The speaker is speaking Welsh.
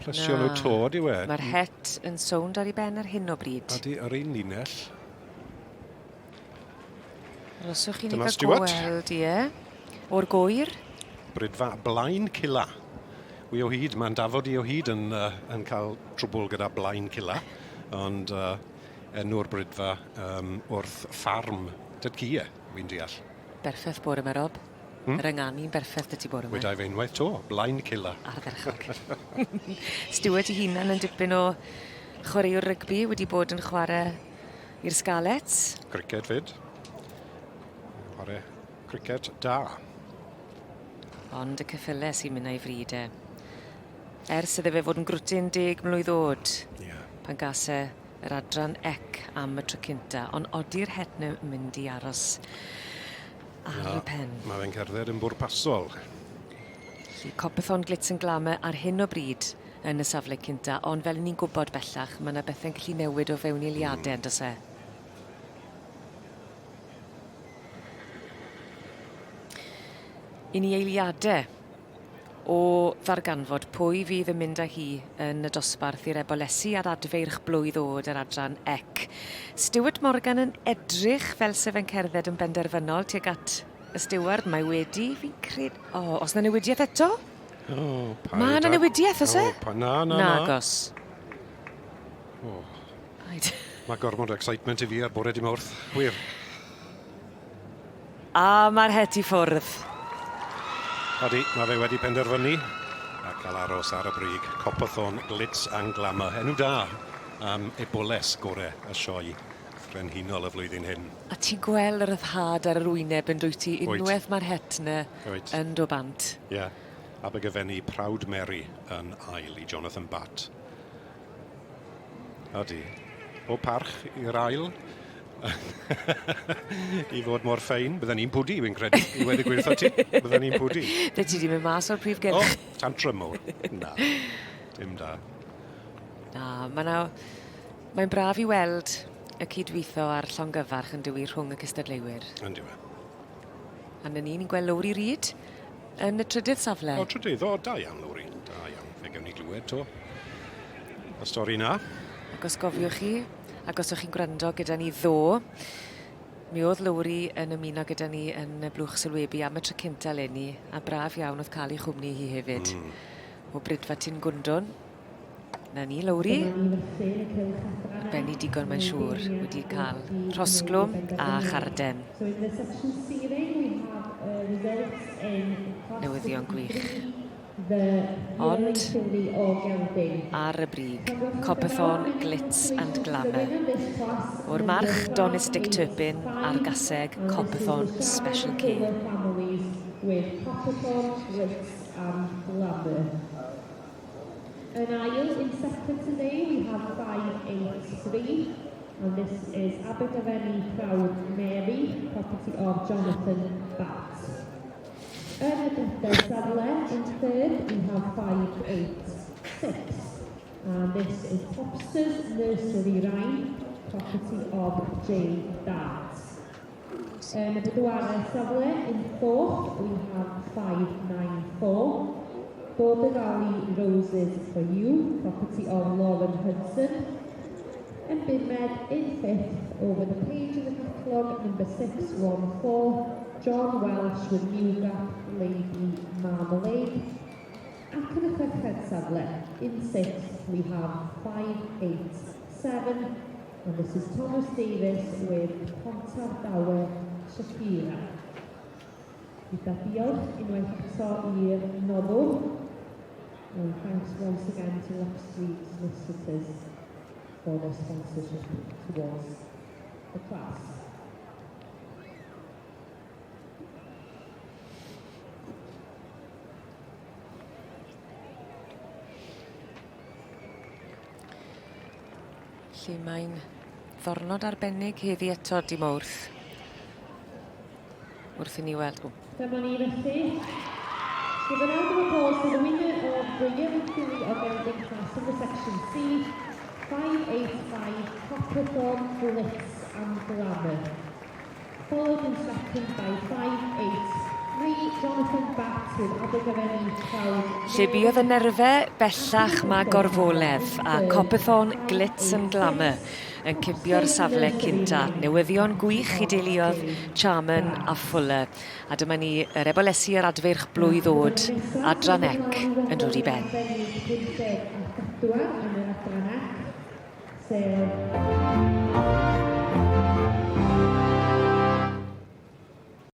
plesio nhw to, ydyw e? Mae'r het yn sownd ar ei ben ar hyn o bryd. Ydy, yr un linell. Aroswch i ni gael gweld, ie. O'r gwyr. Brydfa Blaen Cila. Wi o hyd, mae'n dafod i o hyd yn, uh, yn cael trwbl gyda Blaen Cila, ond uh, enw'r brydfa um, wrth ffarm Dydcie, wi'n deall. Berffaith bore yma, Rob. Yr ynganu'n berffaith 'da ti bore 'ma. Wedai fe unwaith 'to, Blaen Cila. Ardderchog. Stuart 'i hunan yn dipyn o chwaraewr rygbi, wedi bod yn chware i'r Scarlets. Criced 'fyd. Chware criced da. Ond y ceffyle sy'n mynd â'i fryd e. Ers iddo fe fod yn grwtyn 10 mlwydd o'd. Ie. Pan gas e yr adran ec am y tro cynta, ond odi'r het 'na mynd i aros ar Na, y pen. Ma' fe'n cerdded yn bwrpasol. Felly Copperthorn Glitz and Glamour ar hyn o bryd yn y safle cynta, ond fel 'yn ni'n gwbod bellach, ma' 'na bethe'n gallu newid o fewn eiliade mm. on'd o's e? I ni eiliade o ddarganfod pwy fydd yn mynd â hi yn y dosbarth i'r ebolesi a'r adfeirch blwydd o'd yr adran ec. Stuart Morgan yn edrych fel se fe'n cerdded yn benderfynol tuag at y stiward. Mae wedi, fi'n cred... O, oh, os na newidiaeth eto? O, paid Mae yna newidiaeth, oes e? O, pa, na, na, na. Nagos. O. Paid. Mae gormod o excitement i fi ar bore di Mawrth. Wir. A mae'r het i ffwrdd. Odi, mae fe wedi penderfynu a cael aros ar y brig. Copperthorn Glitz and Glamour. Enw da am eboles gore y sioe frenhinol y flwyddyn hyn. A ti'n gweld y ryddhad ar yr wyneb yn dwyt ti unwaith mae'r het 'na yn do bant. Ie. Yeah. Abergavenny Proud Mary yn ail i Jonathan Batt. Ydy. O parch i'r ail. I fod mor ffein. Bydden ni'n pwdu, fi'n credu. I wedi gwir wrtho ti. Bydden ni'n pwdu. Be ti di mynd mas o'r prif gylch? O, tantrum mowr. Na. Dim da. Na, mae 'na... Mae'n braf i weld y cydweithio a'r llongyfarch yn dywi rhwng y cystadleuwyr. Yn dyw e. A 'na ni, ni'n gweld Lowri Reid yn y trydydd safle. O, trydydd, o, da iawn, Lowri. Da iawn. Fe gewn ni glywed to. Y stori na. Ac os gofiwch chi, ac os o'ch chi'n gwrando gyda ni ddo, mi oedd Lowri yn ymuno gyda ni yn y blwch sylwebu am y tro cynta eleni, a braf iawn oedd cael ei chwmni hi hefyd. O Brydfa Tyn Gwndwn. Na ni, Lowri. Arbennig digon mae'n siŵr, wedi cael rhosglwm a charden. Newyddion gwych. Ond, ar y brig, Copperthorn, Glitz and Glamour. O'r march Donis Dick Turpin a'r gaseg Copperthorn Special K. Yn ail, in second today, we have 583, and this is Abergavenny Proud Mary, property of Jonathan Batt. Yn y drydedd safle, in third, we have 586, and this is Popsters Nursery Rhyme, property of Jane Dart. Yn y bedwaredd safle, in fourth, we have 594, Border Valley Roses for You, property of Lauren Hudson. Yn bumed, in fifth, over the page in the catalogue, number 614, John Welsh with New Gap Lady Marmalade. Ac yn y chweched safle, in sixth, we have 587, and this is Thomas Davies with Pontardawe Shakira. Gyda diolch unwaith eto i'r noddwr, and thanks once again to Lock Street Solicitors for their sponsorship towards the class. Felly mae'n ddornod arbennig heddi eto, di Mawrth. Wrth i ni weld... O. Dyma ni felly. Give a round of applause to the winner of the Yearling Filly or Gelding class in the section C, 585 Copperthorn Glitz and Glamour. Followed in second by 586. Jonathan Batt with Abergavenny Proud. Lle buodd y nerfe, bellach mae gorfoledd a Copperthorn Glitz and Glamour yn cipio'r safle cynta. Newyddion gwych i deuluodd Charman a Fuller. A dyma ni yr ebolesi a'r adfeirch blwydd oed, Adran Ec, yn dod i ben. 54 yn yr adran Ec, sef